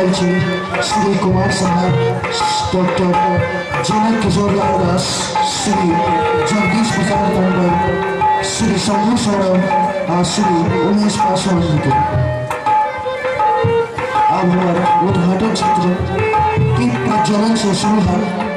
रहल छी श्री कुमार साहब, डॉक्टर जनक किशोर लाल दास, श्री जगदीश प्रसाद मंडल, श्री शंभू सौरभ आ श्री उमेश पासवान जी के। अब हमार उद्घाटन सत्र दीप प्रज्वलन से शुरू है।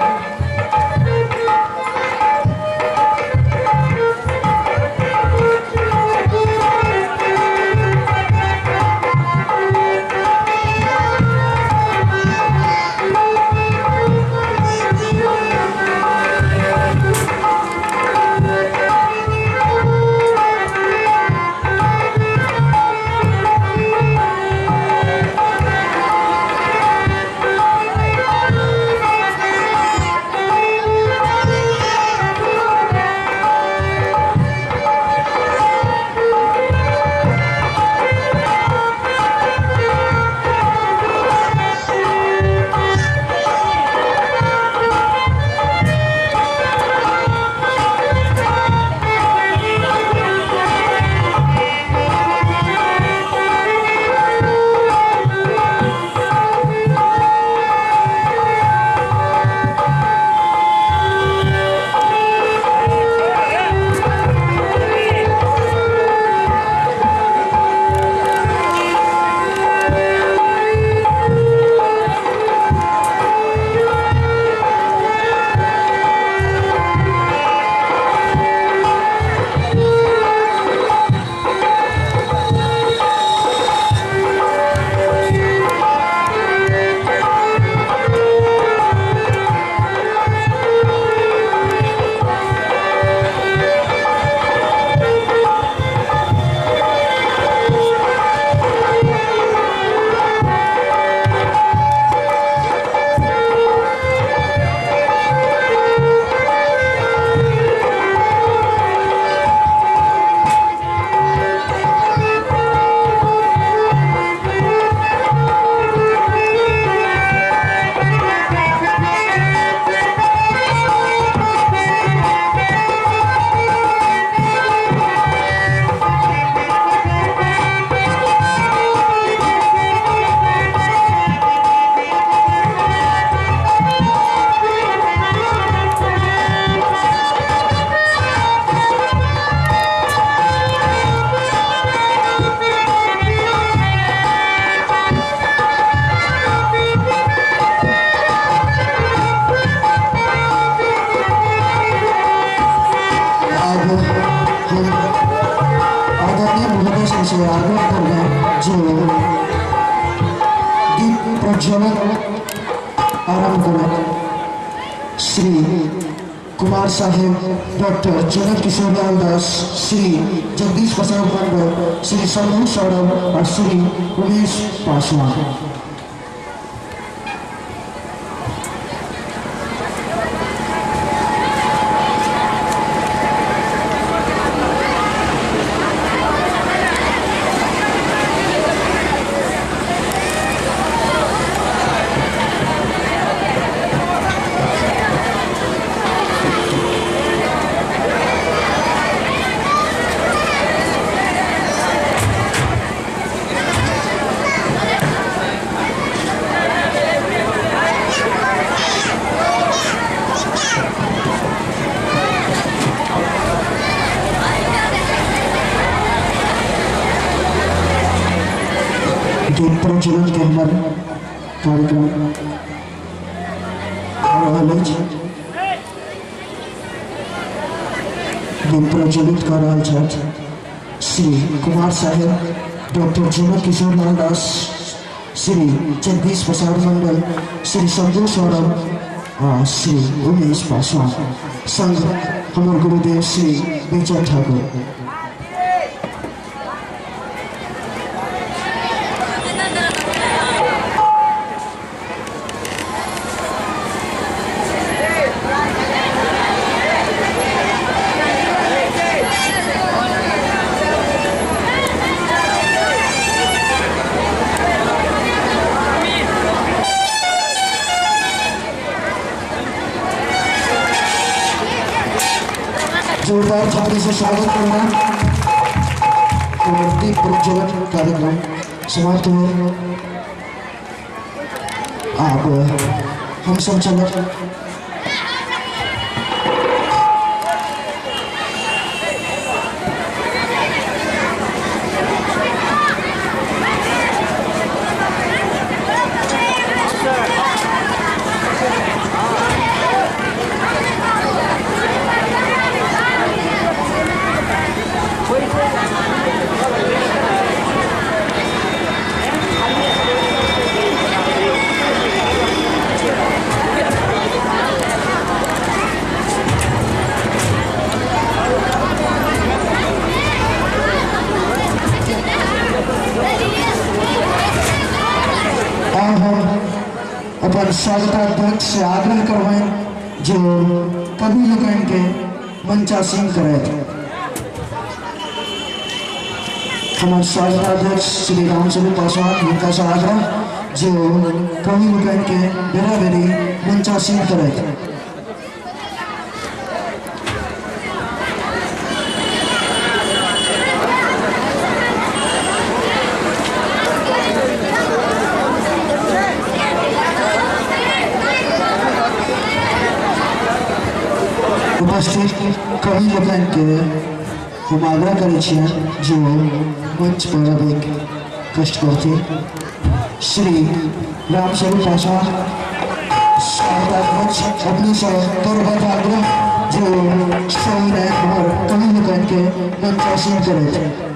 जो दीप प्रज्वलन आरंभ करत श्री कुमार साहेब, डॉक्टर जनक किशोर लाल दास, श्री जगदीश प्रसाद मंडल, श्री शंभू सौरभ और श्री उमेश पासवान। दीप प्रज्वलन के अंदर कार्यक्रम दीप प्रज्वलित कर रहल छथि श्री कुमार साहेब, डॉक्टर जनक किशोर लाल दास, श्री जगदीश प्रसाद मंडल, श्री शंभू सौरभ आ श्री उमेश पासवान संग हमर गुरुदेव श्री बेचन ठाकुर। जोरदार थाली से स्वागत करना और दीप प्रज्वलन कार्यक्रम समाप्त हुआ। आब हम सब चलब। अपन स्वागताध्यक्ष से आग्रह करबनि जो कवि लोकनि के मंचासीन करथि। हमार स्वागताध्यक्ष श्री रामस्वरूप पासवान हिनका से आग्रह जो कवि लोकनि के बेरा बेरी मंचासीन करथि। उपस्थित कवि लोकनि के हम आग्रह करै छियनि जो मंच पर अबैके कष्ट करथिन। श्री रामस्वरूप पासवान स्वागताध्यक्ष अपने से करबद्ध आग्रह जो सविनय भर कवि लोकनि के मंचासीन करथि।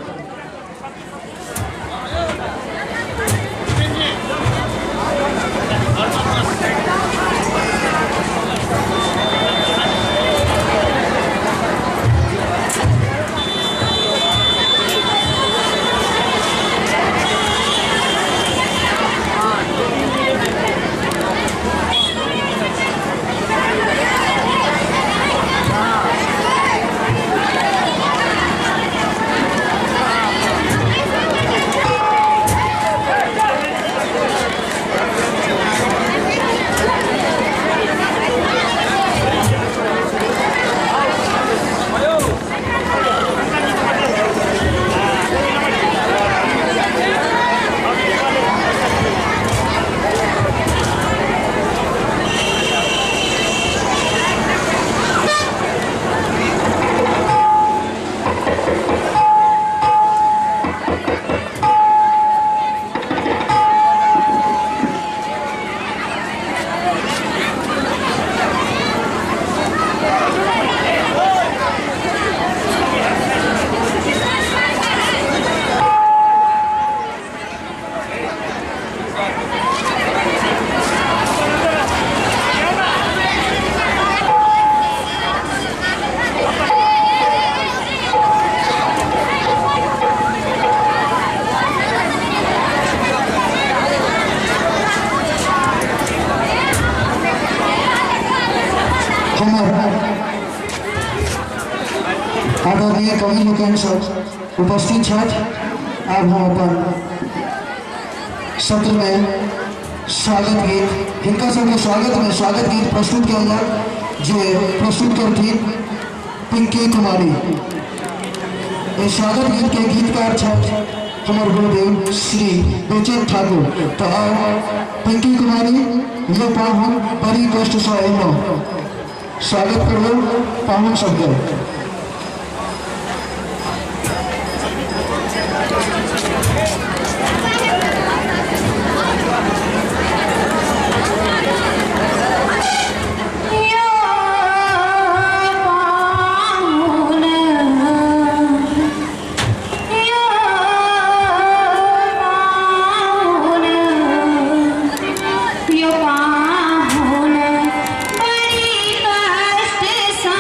आदरणीय कवि लोकनि सब उपस्थित छथि। आब हम अपन सत्र में स्वागत गीत हिनका सबके स्वागत में स्वागत गीत प्रस्तुत कयल जायत जे प्रस्तुत करथिन पिंकी कुमारी। एहि स्वागत गीत के गीतकार छथि हमर गुरुदेव श्री बेचन ठाकुर। तो आउ पिंकी कुमारी ये पाहुन बड़ी कष्ट से अयलहुँ, स्वागत करू पाहुन सबके। पाहुन बड़ी कष्ट सा।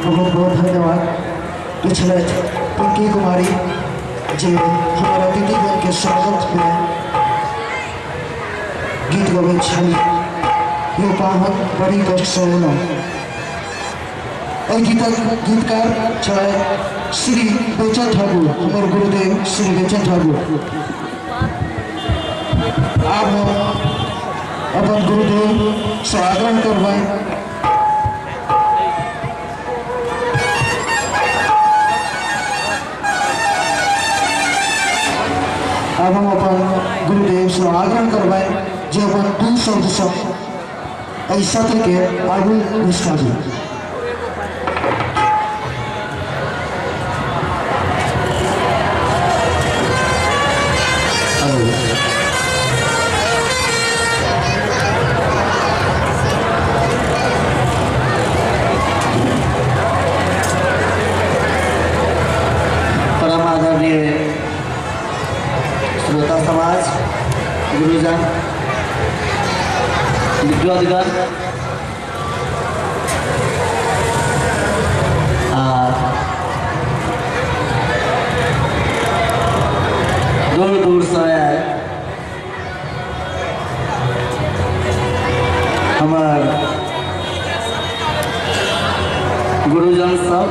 बहुत बहुत धन्यवाद। छलथि पिंकी कुमारी जे हमर अतिथिगण के स्वागत में गीत गबैत छली। यो पाहुन बड़ी कष्ट से अयलहुँ। एहि गीतक गीतकार छलथि श्री बेचन ठाकुर, हमर गुरुदेव श्री बेचन ठाकुर। आब हम अपन गुरुदेव से आग्रह करबै आब हम अपन गुरुदेव से आग्रह करबै जे अपन दू शब्द से एहि सत्र के आगू घुसकाबी। परम आदरणीय श्रोता समाज, गुरुजन, विद्वद्गण आ दूर दूर से आयल हमर गुरुजन सब,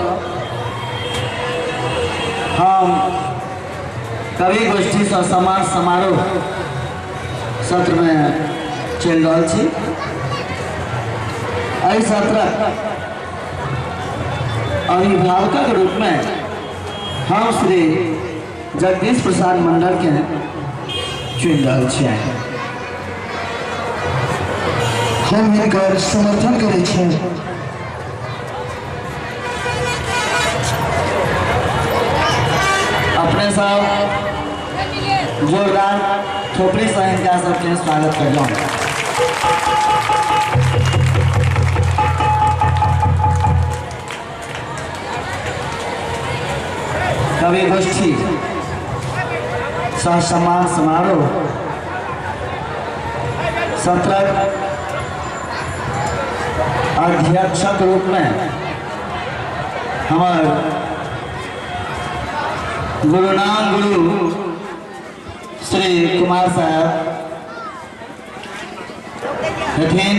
हम कवि गोष्ठी सह सम्मान समारोह सत्र में चलि रहल छी। एहि सत्रक अभिभावकक रूप में हम श्री जगदीश प्रसाद मंडल के चुनि रहल छियै। हम हिनकर समर्थन करै छियै। अपने सब जोरदार थोपड़ी से हिनका सबके स्वागत करियौ। कवि गोष्ठी सह सम्मान समारोह सत्रक अध्यक्षक रूप में हमर गुरुनाम गुरु श्री कुमार साहब हेथिन।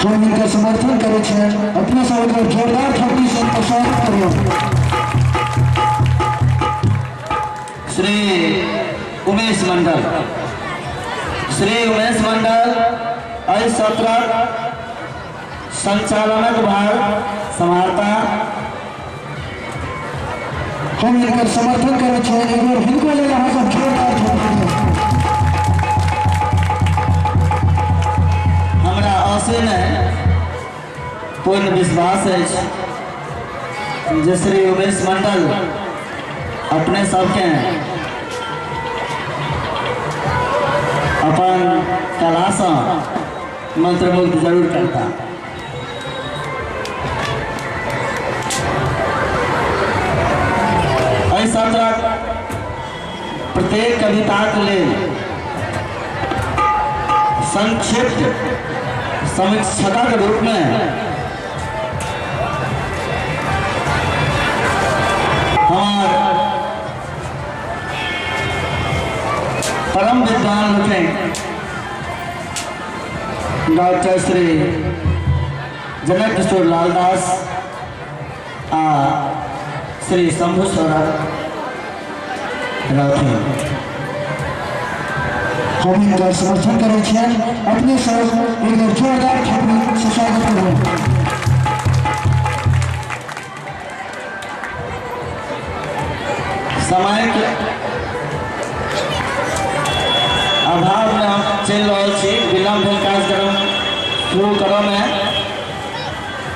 हम हिनकर समर्थन करै छियै। अपने सब एक जोरदार थोपड़ी से हिनकर स्वागत करियौ। श्री उमेश मंडल, श्री उमेश मंडल एहि सत्रक संचालनक भार सम्हारता। हम हिनकर समर्थन करै छियै। एक बेर हिनको लेल अहाँ सब जोरदार थोपड़ी दियौ। हमरा असीम पूर्ण विश्वास अछि जे श्री उमेश मंडल अपने सबके अपन कलासँ मंत्रमुग्ध जरूर करता। एहि सत्रक प्रत्येक कविताक लेल संक्षिप्त समीक्षकक रूप में हमार परम विद्वान लोकनि डॉक्टर श्री जनक किशोर लाल दास आ श्री शंभु सौरभ रहथिन। हम हिनकर समर्थन करै छियनि। अपने सब एक बेर जोरदार थोपड़ी से स्वागत करियौ। समय के अभाव में हम चलि रहल छी, विलम्ब भेल कार्यक्रम शुरू करऽ में,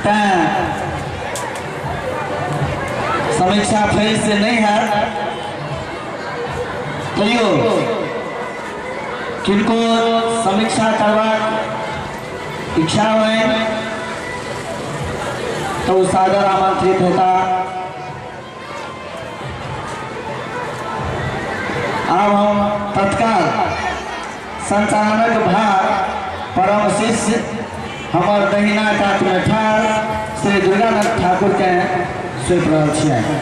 तैं समीक्षा फेर से नहीं हैत। तैयो किनको समीक्षा करबाक इच्छा होय तो सादर आमंत्रित हेता। आब हम तत्काल संचालनक भार परम शिष्य हमर दहिना कात में ठाढ़ श्री दुर्गानंद ठाकुर के सौंपि रहल छियनि।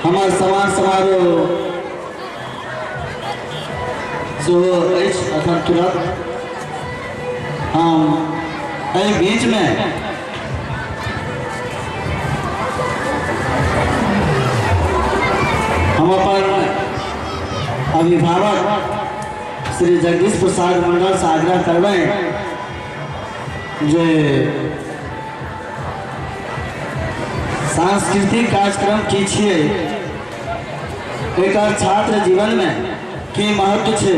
हमर सम्मान समारोह सेहो अछि अखन तुरंत। हम एहि बीच में हम अपन अभिभावक श्री जगदीश प्रसाद मंडल से आग्रह करबै जे सांस्कृतिक कार्यक्रम की छियै, एकर छात्र जीवन में की महत्व छै,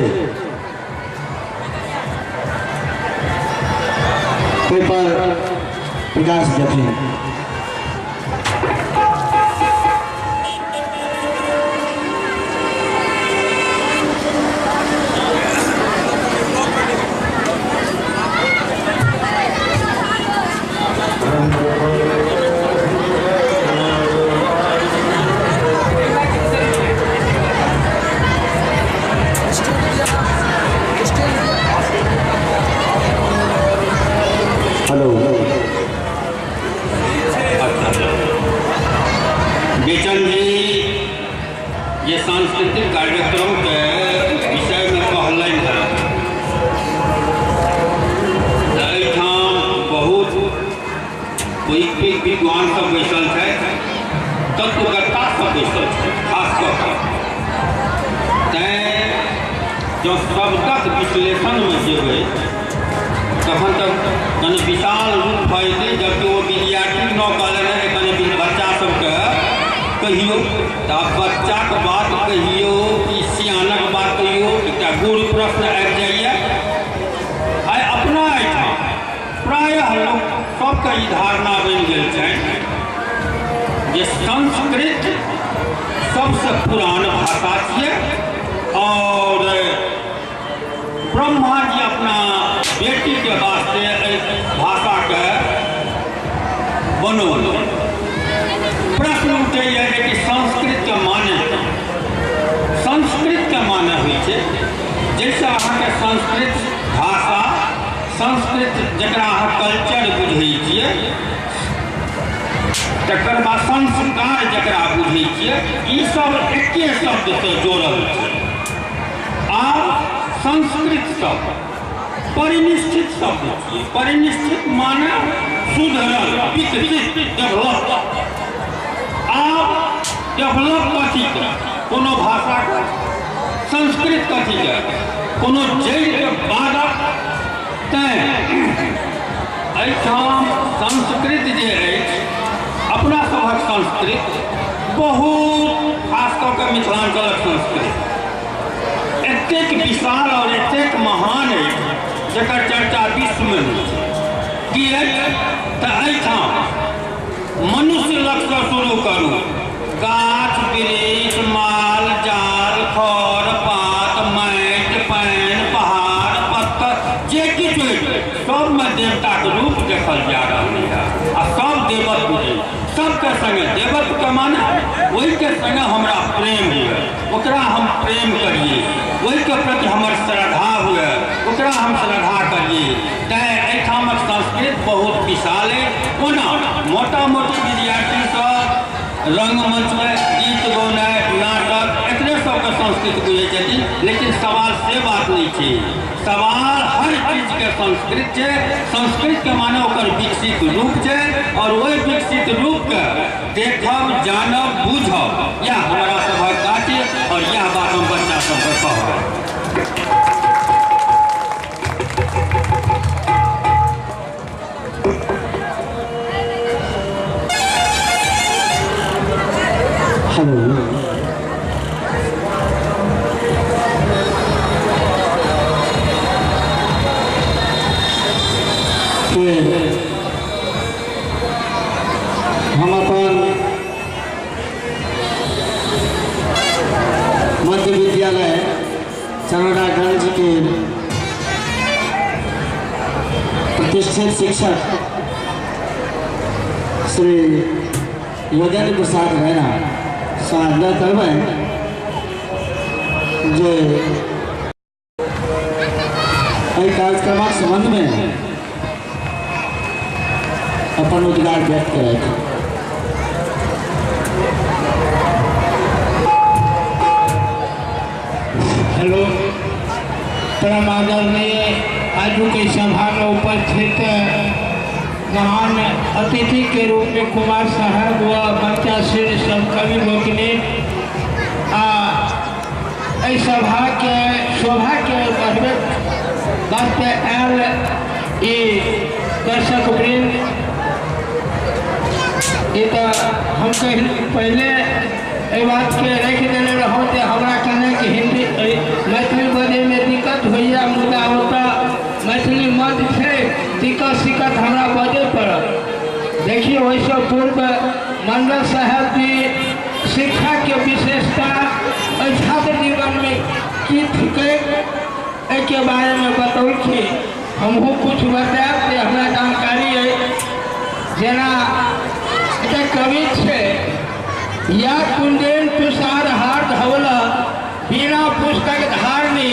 ओहि पर प्रकाश देथिन। हेलो बेचन जी, ये सांस्कृतिक कार्यक्रम के विषय में कहलनि है। एहिठाम बहुत पैघ पैघ विद्वान सब बैसल छथि, तत्वकर्ता सब बैसल छथि, खास कऽ कऽ तैँ जँ शब्दक विश्लेषणमे जेबै तखन तऽ कनि विशाल रूप भऽ जेतै। जबकि ओ विद्यार्थी न कहले रहै कनि बच्चा सबके कहियौ, तऽ आब बच्चाके बात कहियौ कि सियानक बात कहियौ, एकटा गूढ़ प्रश्न आबि जाइए। आइ अपना एहिठाम प्रायः लोक सबके ई धारणा बनि गेल छनि जे संस्कृत सबसँ पुरान भाषा छियै और ब्रह्मा जी अपना बेटी के वास्ते एहि भाषा के बनौलनि। प्रश्न उठैए कि संस्कृत के माने, संस्कृत के माने होइ छै जैसे अहाँके संस्कृत भाषा, संस्कृत जकरा अहाँ कल्चर बुझै छियै, तकर बाद संस्कार जकरा बुझै छियै, ई सब एके शब्दसँ जोड़ल छै। आब संस्कृत शब्द परिनिष्ठित शब्द छियै। परिनिष्ठित माने सुधरल, विकसित, डेवलप। आब डेवलप कथीके? कोनो भाषाके। संस्कृत कथीके? कोनो जड़िके बादक। तैँ एहिठाम संस्कृत जे अछि, अपना सभक संस्कृत बहुत, खास कऽ कऽ मिथिलाञ्चलक संस्कृत एतेक विशाल और एतेक महान अछि जकर चर्चा विश्वमे होइ छै। की अछि तऽ एहिठाम मनुष्य लगसँ शुरू करू, गाछ वृक्ष, माल जाल, खर पात, माटि पानि, पहाड़ पत्थर, जे किछु अछि सबमे देवताके रूप देखल जा रहलै है आ सब देवत्व बुझै सबके संगे। देवत्वके माने ओहिके संगे हमरा प्रेम हुए, ओकरा हम प्रेम करिए, ओहिके प्रति हमर श्रद्धा हुए, ओकरा हम श्रद्धा करिए। तैँ एहिठामक संस्कृत बहुत विशाल अछि। ओना मोटा मोटी विद्यार्थी सब रंगमंचमे गीत गौनाइ, नाटक, एकरे सबके संस्कृत बुझै छथिन, लेकिन सवाल से बात नहि छै। सवाल हर चीजके संस्कृत छै। संस्कृतके माने ओकर विकसित रूप छै और ओहि विकसित रूपके देखब, जानब, बुझब यह हमारा सभक काज और यह बात हम बच्चा सबके कहब। हेलो, हम अपन मध्य विद्यालय चनौरागंज के प्रतिष्ठित शिक्षक श्री योगेंद्र प्रसाद रैना से आग्रह करबै जे एहि कार्यक्रमक संबंधमे अपन उद्गार व्यक्त करैत। हेलो, परम आदरणीय आजू के सभा में उपस्थित महान अतिथि के रूप में कुमार साहब व मंचासीन सब कवि लोकनि आ एहि सभा के शोभा के बढ़बे वास्ते आयल ई दर्शक वृंद, ये तो हम पहले एहि बात के राखि देने रहूँ जे हमरा कनेक हिंदी मैथिली बजैमे दिक्कत होइए, मुदा ओतऽ मैथिली मत छै, दिक्कत सिक्कत हमरा बजै पड़त। देखिए, ओहिसँ पूर्व मंडल साहब जी शिक्षा के विशेषता एहि छात्र जीवनमे की थिकै एहिके बारेमे बतौलखिन। हमहूँ कुछ बतायब जे हमरा जानकारी अछि। जेना एकटा कवि छै, या कुंदेन तुषार हार धवल बिना पुस्तक धारनी,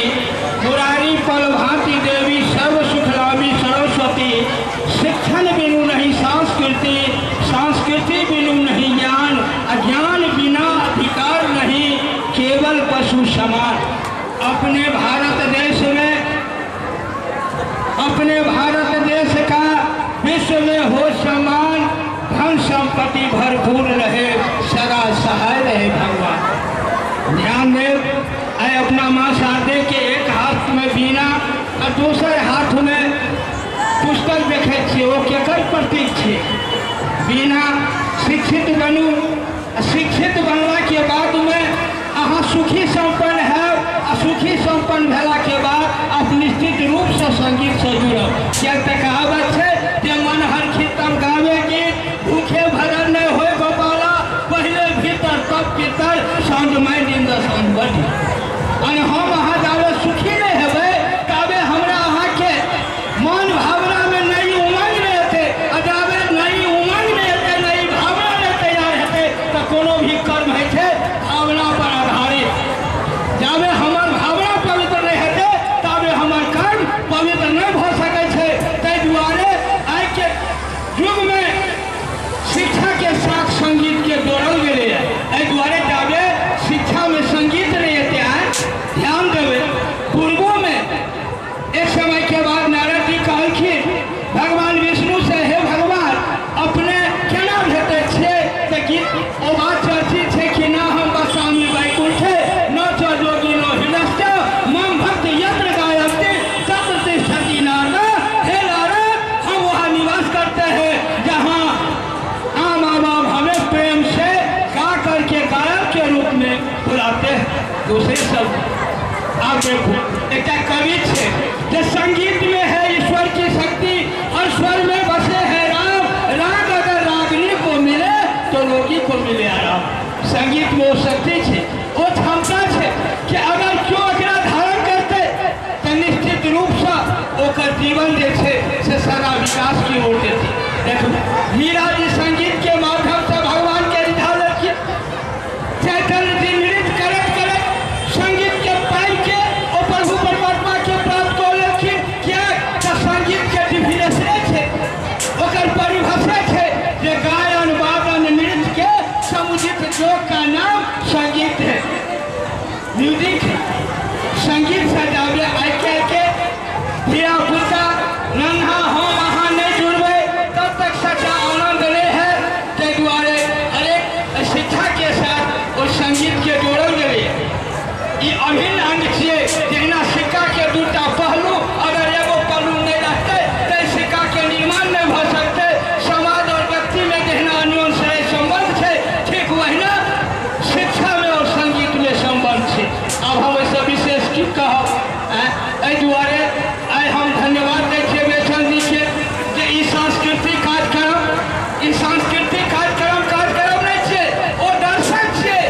मुरारी पल भांति देवी सर्व सुखलामी सरस्वती, शिक्षण बिनु नहीं संस्कृति, संस्कृति बिनु नहीं ज्ञान, अज्ञान बिना अधिकार नहीं, केवल पशु समान। अपने भारत देश में, अपने भारत देश का विश्व में हो सम्मान, धन संपत्ति भरपूर रहे, सदा सहाय रहे भगवान। ध्यान देव, आए अपना माँ शारदे के एक हाथ में बीना और दोसर हाथ में पुस्तक देखे छियै, ओ केकर प्रतीक छै? बीना। शिक्षित बनू, शिक्षित बनला के बाद में अहाँ सुखी सम्पन्न है, आ सुखी सम्पन्न भेला के बाद आप निश्चित रूप से संगीत से जुड़ब। किया तऽ कहावत छै जे मन हरखी तब गावे गीत, भूखे भरल नहीं होय गोपाला, पहले भीतर तब भीतर sound mind in the sound body. और हम अहाँ जाबे सुखी नहीं हेबै ताबे हमरा अहाँके मन भावना में नई उमंग नहीं हेतै, आ जाबे नई उमंग नहीं हेतै, नई भावना नहीं तैयार हेतै तऽ कोनो भी कर्म होइ छै भावना पर आधारित। जाबे हमर भावना पवित्र नहीं हेतै ताबे हमर कर्म पवित्र नहीं भऽ सकै छै। ताहि दुआरे मुँह से हे भगवान अपने केना भेटै छियै तऽ गीत ओ बात चर्चित छै कि ना हम बसामी वैकुंठे न च जोगी नो हिनश्च मम भक्त यत्र गायन्ति तत्र तिष्ठति नारद। हे नारद, हम वहाँ निवास करते हैं जहाँ आम आवाम हमें प्रेम से गा करके गायक के रूप में बुलाते हैं। दूसरे शब्द आप देखो, एक कवि छे जो संगीत में है ईश्वर की शक्ति और स्वर में बसे हैं राम। राग अगर रागनी को मिले तो रोगी को मिले आराम। संगीत में वो शक्ति छे, वो क्षमता छे कि अगर क्यों एकरा धारण करते तो निश्चित रूप से ओकर जीवन जे छे से सारा विकास की ओर जेतै। देखो मीरा जी संगीत के माध्यम से भगवान के रिझा लेलखिन। चैतन्य जी नृत्य करत करत संगीत के पाबि के ओ प्रभु परमात्मा के प्राप्त कऽ लेलखिन। किया तऽ संगीत के डिफिनेशने छै, ओकर परिभाषा छै जे गायन वादन नृत्य के समुचित योग का नाम संगीत है, म्यूजिक है। संगीत से जाबे आइ काल्हि के धिया पुता नन्हा हम अहाँ नहि जुड़बै तब तक सच्चा आनंद नहि है। ताहि दुआरे हरेक शिक्षा के साथ ओहि संगीत के जोड़ल गेलैए। ई अभिन्न अंग छियै। जहिना सिक्का के दूटा पहलू, अगर एगो पहलू नहि रहतै तऽ सिक्का के निर्माण नहि भऽ सकतै। समाज और व्यक्ति में जहिना अन्योन्य संबंध छै, ठीक वहिना शिक्षा में और संगीत में संबंध छै। आब हम एहिसँ विशेष की कहब। एहि दुआरे आइ हम धन्यवाद दै छियै बेचन जी के जे ई सांस्कृतिक कार्यक्रम, ई सांस्कृतिक कार्यक्रम कार्यक्रम नहि छियै, ओ दर्शन छियै।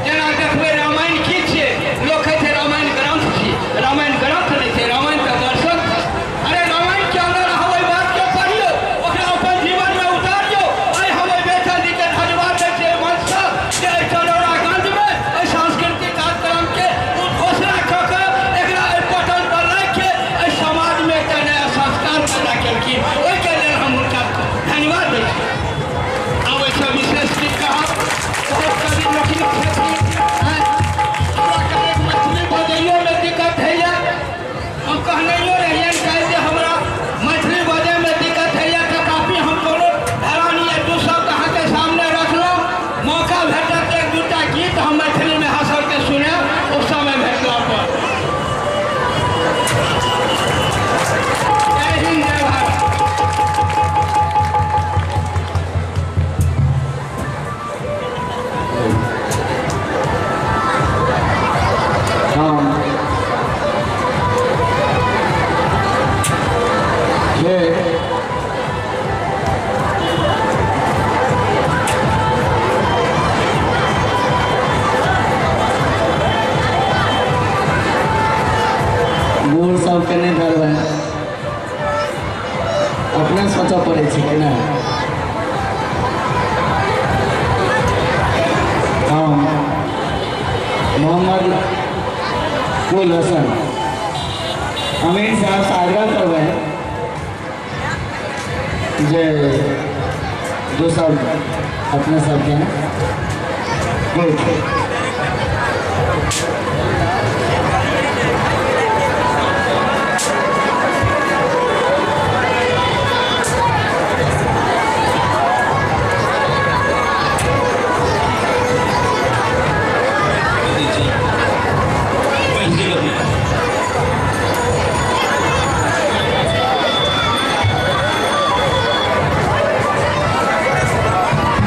जेना देखबै रामायण की छियै, लोक कहै छै रामायण ग्रंथ छियै। रामायण ग्रंथ नहि छै, रामायण तऽ दर्शन छै। अरे रामायण के अन्दर अहाँ ओहि बातके पढ़ियौ, ओकरा अपन जीवनमे उतारियौ। आइ हम ओहि बेचन जी के धन्यवाद दै छियै मंचसँ जे एहि चनौरागंजमे एहि सांस्कृतिक कार्यक्रमके घोषणा कऽ कऽ एकरा एहि पटल पर राखि के एहि समाजमे एकटा नया संस्कार पैदा केलखिन। ओहिके लेल हम हुनका धन्यवाद दै छियै। आब एहिसँ विशेष की कहब, बहुत कवि लोकनि छथिन। हमरा कनेक मैथिली बजैयोमे दिक्कत होइए। हम कहनैयो रहियनि काल्हि जे हमरा मैथिली बजैमे दिक्कत होइए, तथापि हम कोनो धरानी या दू शब्द अहाँके सामने रखलहुँ। मौका भेटत एक दूटा गीत हम मैथिलीमे अहाँ सबके सुनायब ओ समय भेटला पर। जय हिंद, जय भारत। हम फेर बूढ़ सबके नहि धरबै, अपने सोचऽ पड़ै छै कि नहि। हम मोहम्मद कुल हसन अमीर साहब से आग्रह करबै जे दो शब्द अपने सबके गुड।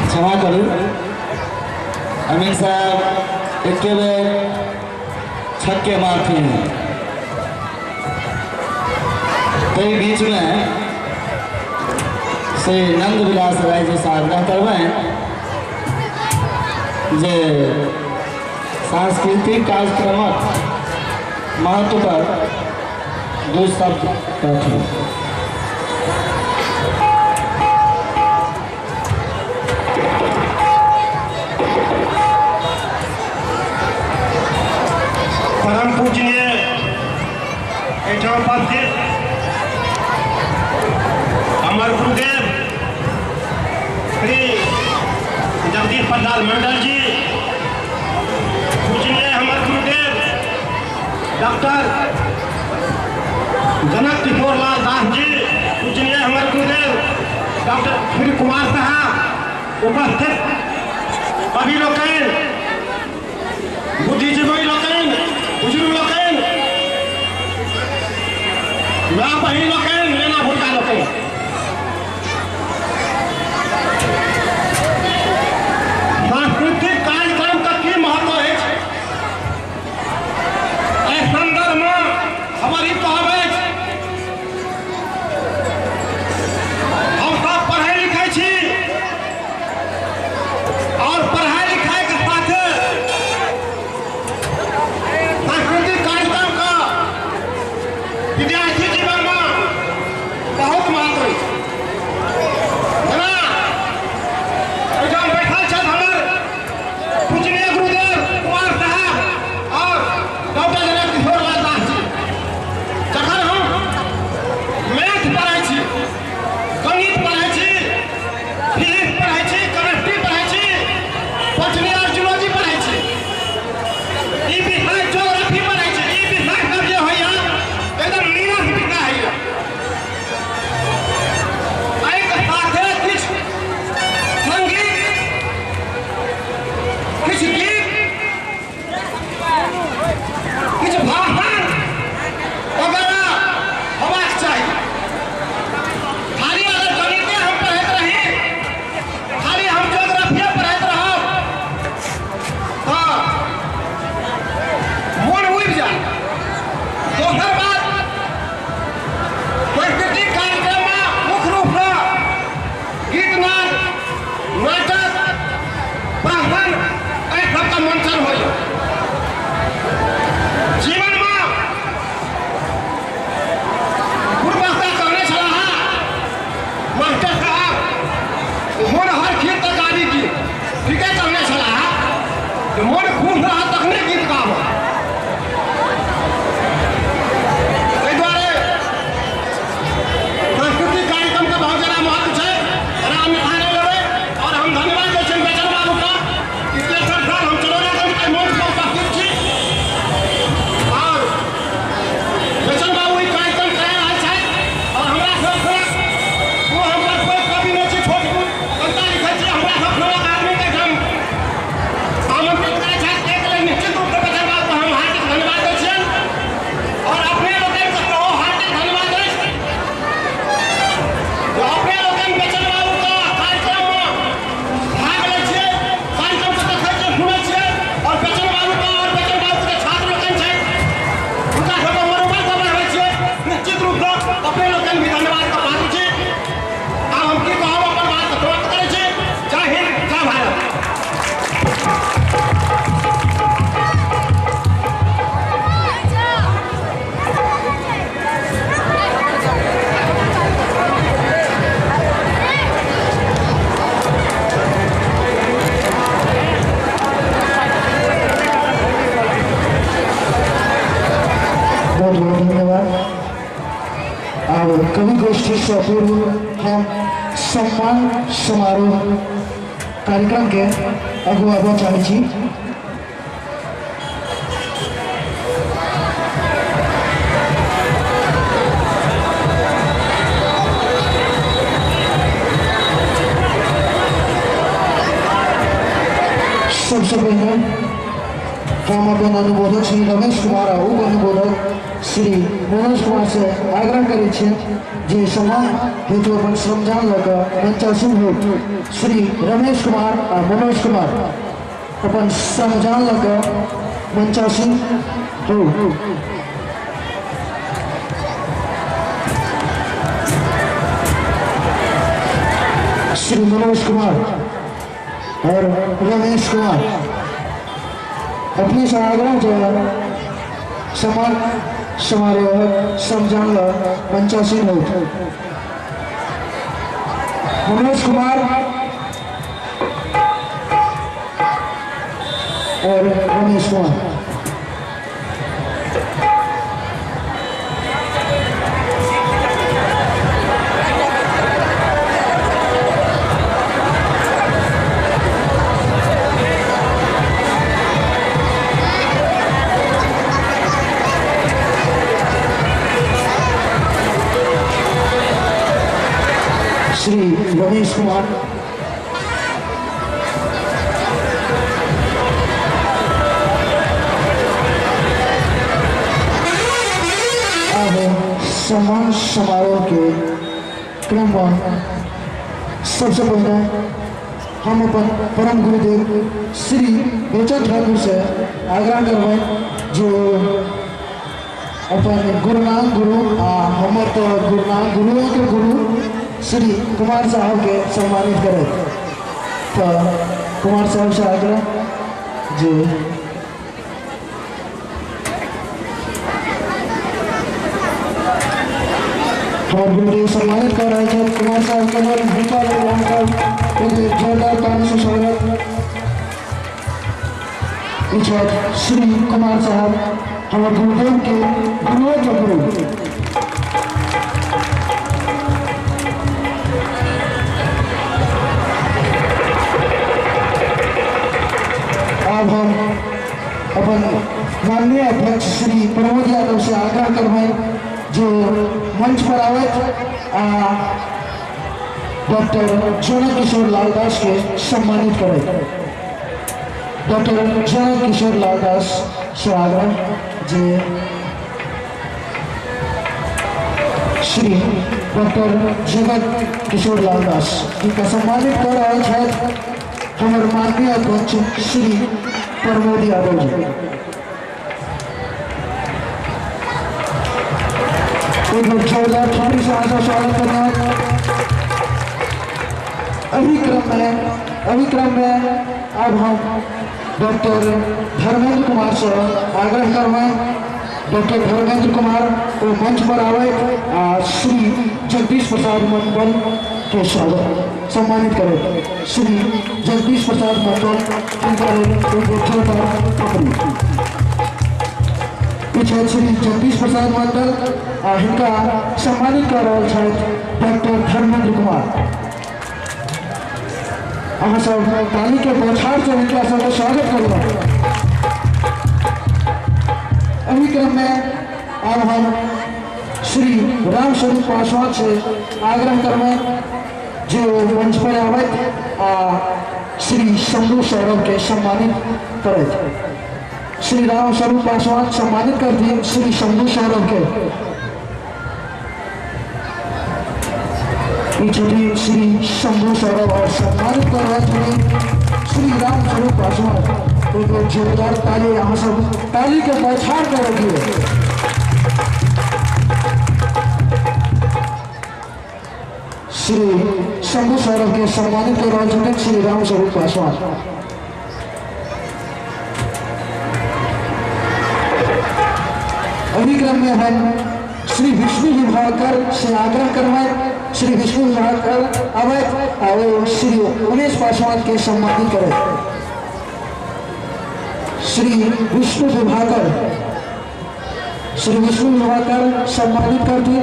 क्षमा करू अमीन साहब, एके बेर छक्के मारथिन। ताहि बीचमे श्री नंद विलास राय जी से आग्रह करबै जे सांस्कृतिक कार्यक्रमक महत्व पर दू शब्द कहथिन। परम पूजनीय एहिठाम उपस्थित हमर गुरुदेव श्री जगदीश प्रसाद मंडल जी, पूजनीय हमर गुरुदेव डॉक्टर जनक किशोर लाल दास जी, पूजनीय हमर गुरुदेव उपस्थित कवि लोकनि, बुद्धिजीवी लोकनि, बुजुर्ग लोकनि, माँ बहिन लोकनि, नेना भुटका लोकनि, सांस्कृतिक कार्यक्रम का की महत्व अछि एहि संदर्भ में हमर ई कहब अछि, हम सब पढ़ै लिखै छी और पढ़ाई लिखाई के साथे सांस्कृतिक कार्यक्रम का विद्यार्थी जीवन में बहुत महत्व अछि। जेना एहिठाम बैठल छथि हमर पूजनीय गुरुदेव कुमार साहब और डॉक्टर जनक किशोर लाल दास जी। जखन हम मैथ पढ़ै छी, गणित पढ़ै छी, फिजिक्स पढ़ै छी, केमिस्ट्री पढ़ै छी, बॉटनी और जूलॉजी पढ़ै छी, ई विषय ज्योग्राफी पढ़ै छी, ई विषय सब जे होइया एकदम नीरस विषय होइया। एहिके साथे किछु संगीत, किछु गीत, किछु भाषण वगैरह होबाक चाही। खाली अगर गणिते हम पढ़ैत रही, खाली हम ज्योग्राफिए पढ़ैत रहब तऽ मोन उबि जायत। दोसर बात, सांस्कृतिक कार्यक्रममे मुख्य रूपसँ गीतनाद, नाटक, भाषण एहि सबके मंचन होइया। जीवनमे गुरुवक्ता कहने छलाह मास्टर साहब, मोन हर खीर तक गाबी गीत। ठीके कहने छलाह, मोन खुश रहत तखने गीत गाबब। ताहि दुआरे सांस्कृतिक कार्यक्रमके बहुत ज्यादा महत्व छै, एकरा अन्यथा नहि लेबै। और हम धन्यवाद दै छियनि बेचन बाबूके कि तेसर साल हम चरौरागंज के मंच पर उपस्थित छी और बेचन बाबू ई कार्यक्रम करा रहल छथि। और हमरा सब ओ हम कोई कवि नहि छी, छोट मोट कविता लिखै छी, हमरा सब सभक आदमीके एहिठाम आमंत्रित करै छथि। एहिके लेल निश्चित रूपसँ बेचन बाबूके हम हार्दिक धन्यवाद दै छियनि और अपने लोकनिके सेहो हार्दिक धन्यवाद अछि जे अपने लोकनि बेचन बाबूके कार्यक्रममे भाग लै छियै, कार्यक्रमके देखै छियै, सुनै छियै और बेचन बाबूके और बेचन बाबूके छात्र लोकनि छथि हुनका सबके मनोबल के बढ़बै छियै। निश्चित रूपसँ अपने लोकनि भी धन्यवादके पात्र छी। आब हम की कहब, अपन बात समाप्त करै छी। जय हिंद, जय भारत। बहुत बहुत धन्यवाद। अब कवि गोष्ठी से पूर्व हम सम्मान समारोह कार्यक्रम के अगुआबऽ चाहै छी। सबसे पहले हम अपन अनुबोधक श्री रमेश कुमार आ उप अनुबोधक श्री मनोज कुमार से आग्रह करै छियनि जे सम्मान हेतु अपन श्रमदान लऽ कऽ मंचासीन हो। श्री रमेश कुमार आ मनोज कुमार अपन श्रमदान लऽ कऽ मंचासीन हो। श्री मनोज कुमार और रमेश कुमार अपने से आग्रह जो सम्मान समारोह श्रमदान ल मंचासीन हो। मनोज कुमार और रमेश कुमार। श्री रमेश कुमार। सम्मान समारोह के क्रम में सबसे पहले हम अपन परम गुरुदेव श्री बेचन ठाकुर से आग्रह करबै जो अपन गुरुनाम गुरु आ हमर तो गुरुनाम गुरुओं के गुरु श्री कुमार साहब के सम्मानित करे। तो कुमार साहब से आग्रह जी और गुरुदेव सम्मानित कर रहे हैं कुमार साहब के लेल हुनका लेल हमसब एक जोरदार ताली से स्वागत। श्री कुमार साहब हमारे गुरुदेव के गुरुओं के गुरु। अब हम अपन माननीय अध्यक्ष श्री प्रमोद यादव से आग्रह करबै जो मंच पर आवत डॉक्टर जनक किशोर लाल दास के सम्मानित करें। डॉक्टर जनक किशोर लाल दास से आग्रह जे श्री डॉक्टर जगत किशोर लाल दास जिनका सम्मानित कर रहे हैं हमारे माननीय अध्यक्ष श्री प्रमोद यादव जी। एक जोरदार थाली से आशा स्वागत करना। अभिक्रम में अब हम डॉक्टर धर्मेंद्र कुमार से आग्रह करवाएं। डॉक्टर धर्मेंद्र कुमार को मंच पर आवे आ श्री जगदीश प्रसाद मंडल के स्वागत सम्मानित करें। श्री जगदीश प्रसाद मंडल पीछे श्री जगदीश प्रसाद मंडल आ हिनका सम्मानित कर रहल छथि डॉक्टर धर्मेंद्र कुमार। अहाँ सब ताली के बौछार से हिनका सबके स्वागत करब। अभिक्रम में अब हम श्री राम स्वरूप पासवान से आग्रह करबै जो मंच पर आबैत आ श्री शंभू सौरभ के सम्मानित करैत। श्री राम स्वरूप पासवान सम्मानित करथिन श्री शंभू सौरभ के। छथिन श्री शंभू सौरभ और सम्मानित कर रहे श्री राम स्वरूप पासवान। एक जोरदार ताली यहाँ सब ताली के बौछार कर दिए। श्री शंभू सौरभ के सम्मानित कर रहे छथिन श्री राम स्वरूप पासवान। अभिक्रम में हम श्री विष्णु विभाकर से आग्रह करवाए। श्री विष्णु विभाकर अवैध और श्री उमेश पासवान के सम्मानित करें। श्री विष्णु विभाकर सम्मानित करते।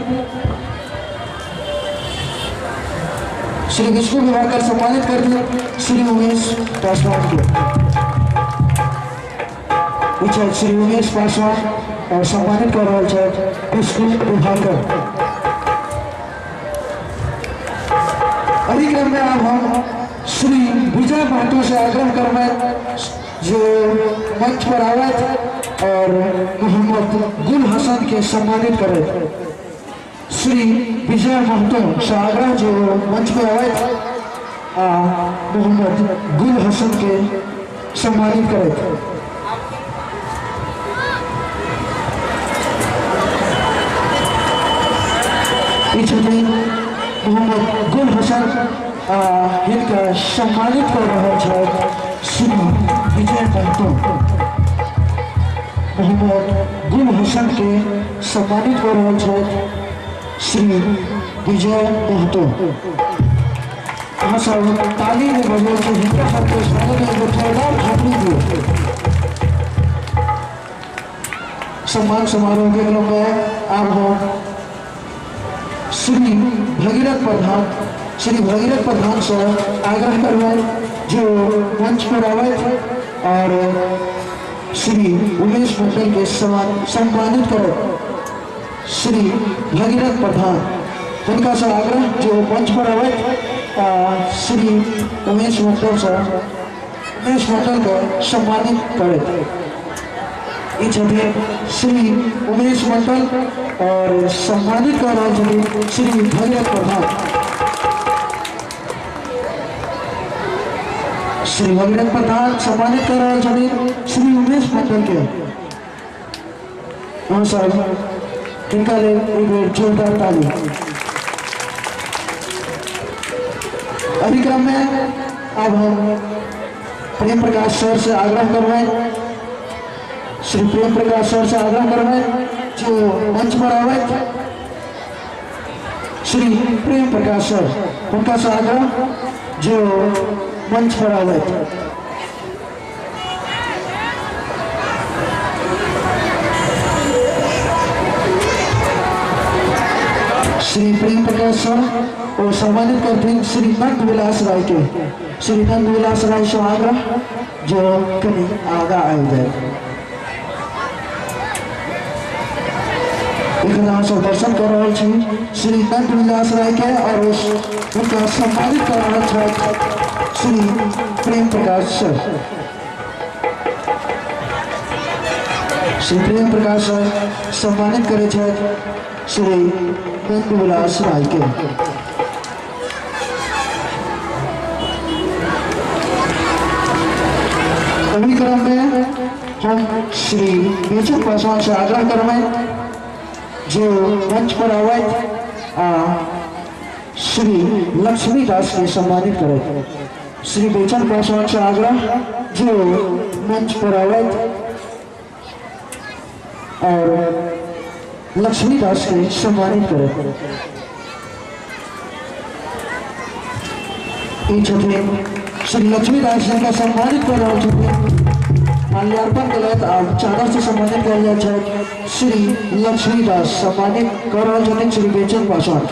श्री विष्णु विभाकर सम्मानित करते श्री उमेश पासवान को। श्री उमेश पासवान और सम्मानित कर रहे हैं विष्णु विभाकर। अधिक्रम में अब हम श्री विजय महतो से आग्रह करवाए जो मंच पर आवत और मोहम्मद गुल हसन के सम्मानित करें। श्री विजय महतो से आग्रह जो मंच पर आवत मोहम्मद गुल हसन के सम्मानित करें। मोहम्मद गुल हसन हिनका सम्मानित कर रहे हैं श्री विजय महतो। मोहम्मद गुल हसन के सम्मानित कर रहे हैं श्री विजय महतो। अहाँ सब ताली में बजल के हिनका सबके स्वागत में जोरदार थापड़ी दिए। सम्मान समारोह के क्रम में अब हम श्री भगीरथ प्रधान से आग्रह करवाए जो मंच पर आवत और श्री उमेश मंडल के सम्मानित करें। श्री भगीरथ प्रधान उनका से आग्रह जो मंच पर आवत श्री उमेश मंडल को सम्मानित करें। ई छथिन श्री उमेश मंडल और सम्मानित कर रहल छथिन श्री भगीरथ प्रधान। श्री भगीरथ प्रधान सम्मानित कर रहल छथिन श्री उमेश मंडल के। हाँ साहब, इनका लेल एक बेर जोरदार ताली। अभिक्रम में अब हम प्रेम प्रकाश सर से आग्रह करबै, श्री प्रेम प्रकाश सर से आग्रह करबै जो मंच पर आवे। श्री प्रेम प्रकाश सर, उनका से आग्रह जो मंच पर आवे। श्री प्रेम प्रकाश सर और सम्मानित करते हैं श्री नंद विलास राय के। श्री नंद विलास राय से आग्रह जो कहीं आगा आए जाए। एखन सब दर्शन कर रहा छी श्री नंद विलास राय के और उनका सम्मानित कर रहा श्री प्रेम प्रकाश सर। श्री प्रेम प्रकाश सर सम्मानित करे श्री नंद विलास राय के। अभी क्रम में हम श्री बेचन पासवान से आग्रह करबै जो मंच पर आवे श्री लक्ष्मी दास के सम्मानित करें। श्री बेचन पासवान से आग्रह जो मंच पर आवे और लक्ष्मी दास के सम्मानित करें। श्री लक्ष्मी दास जी का सम्मानित कर रहा माल्यार्पण के आप चादर से सम्मानित कर जाए श्री लक्ष्मी दास सम्मानित कर रहा श्री बेचन पासवान।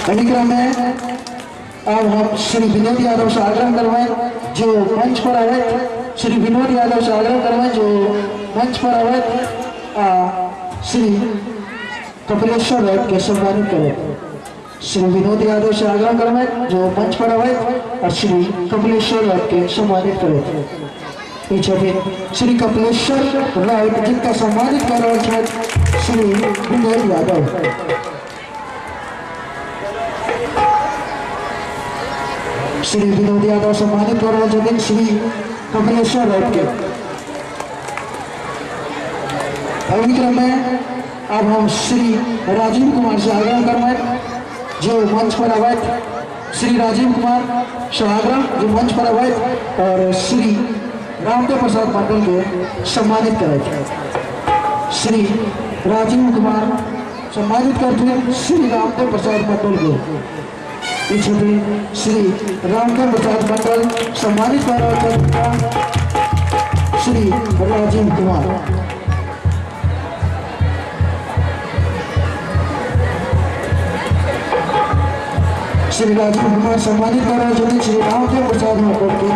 कार्यक्रम में अब हम श्री विनोद यादव से आग्रह करवाएं जो मंच पर आवे। श्री विनोद यादव से आग्रह करवाएं जो मंच पर आवे श्री कपिलेश्वर राय के सम्मानित करें। श्री विनोद यादव से आग्रह करवाएं जो मंच पर आवे और श्री कपिलेश्वर राय के सम्मानित करें। श्री कपिलेश्वर राय जिनका सम्मानित कर रहे हैं श्री विनोद यादव। श्री विनोद यादव सम्मानित कर रहे हैं श्री कपिलेश्वर राय के। अभिक्रम में अब हम श्री राजीव कुमार से आग्रह करवाएं जो मंच पर आवे। श्री राजीव कुमार से आग्रह जो मंच पर आवे और श्री रामदेव प्रसाद मंडल के सम्मानित करें। श्री राजीव कुमार सम्मानित करते हैं श्री रामदेव प्रसाद मंडल को। श्री रामदेव प्रसाद मंडल सम्मानित कर रहे श्री राजीव कुमार। श्री राजीव कुमार सम्मानित कर रहे श्री रामदेव प्रसाद मंडल के।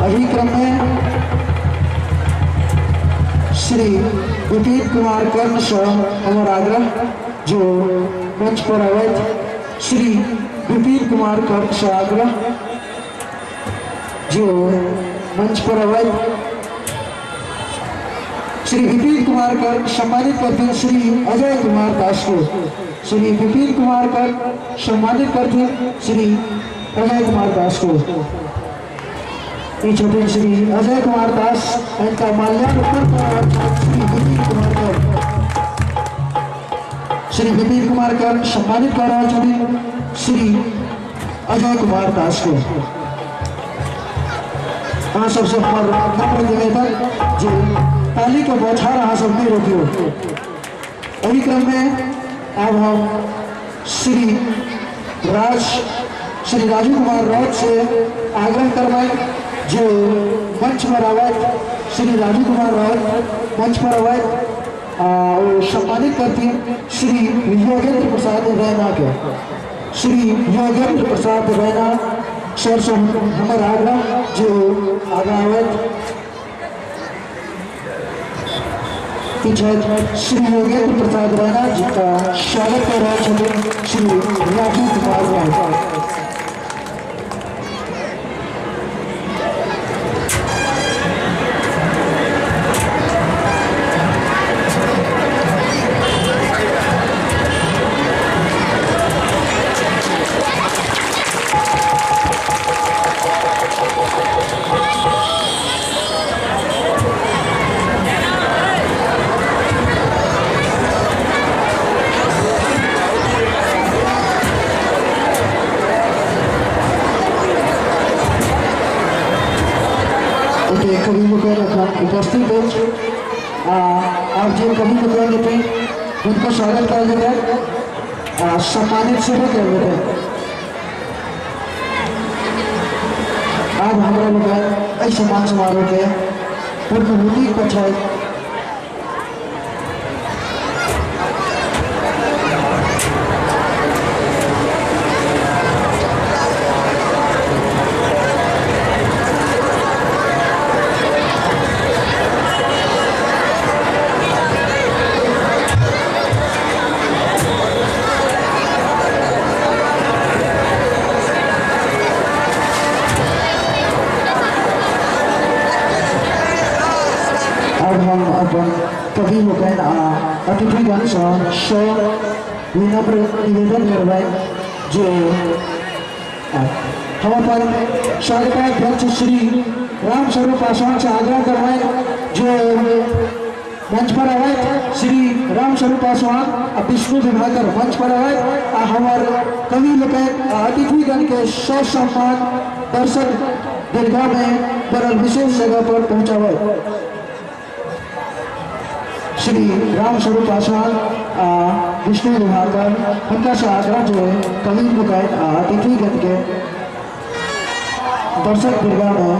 अभिक्रम में श्री विपिन कुमार कर्ण से हमारा आग्रह जो मंच पर आवे। श्री विपिन कुमार कर्ण से आग्रह जो मंच पर आवे। श्री विपिन कुमार कर्ण सम्मानित करते हैं श्री अजय कुमार दास को। श्री विपिन कुमार कर्ण सम्मानित करते हैं श्री अजय कुमार दास को। श्री अजय कुमार दास इनका माल्यार्पण श्री विपिन कुमार कर्ण। श्री विपिन कुमार कर्ण सम्मानित कर रहे श्री अजय कुमार दास को। हाँ सबसे नम्र निवेदन जो ताली के बौछार अहाँ सब नहीं रोकियो। अभिक्रम में अब हम श्री राजू कुमार राउत से आग्रह करवाएं जो मंच पर आवे। श्री राजू कुमार राउत मंच पर आवे और सम्मानित करती हैं श्री योगेंद्र प्रसाद रैना के। श्री योगेंद्र प्रसाद रैना सर से हमारा आग्रह जो आगा आवे। अतिथि छथि श्री योगेंद्र प्रसाद राणा जी का स्वागत कर रहल छथिन श्री राजू कुमार राय। कवि लोकनि एखन उपस्थित अछि आ आब जे कवि लोकनि हेथिन हुनकर स्वागत कयल जेतै आ सम्मानित सेहो कयल जेतै। आब हमरा लोकनि एहि सम्मान समारोह के पूर्णाहुति पछाति हम अपन कवि लोकनि आ अतिथिगणसँ विनम्र निवेदन करबै जे हम अपन स्वागताध्यक्ष श्री रामस्वरूप पासवान से आग्रह करबै जे मंच पर आबथि। श्री रामस्वरूप पासवान आ विष्णु विभाकर मंच पर आबथि आ हमर कवि लोकनि आ अतिथिगण के ससम्मान दर्शक दीर्घा में बनल विशेष जगह पर पहुँचाबथि। श्री रामस्वरूप पासवान आ विष्णु विभाकर हुनका से आग्रह जो कवि लोकनि आ अतिथिगण के दर्शक दीर्घा में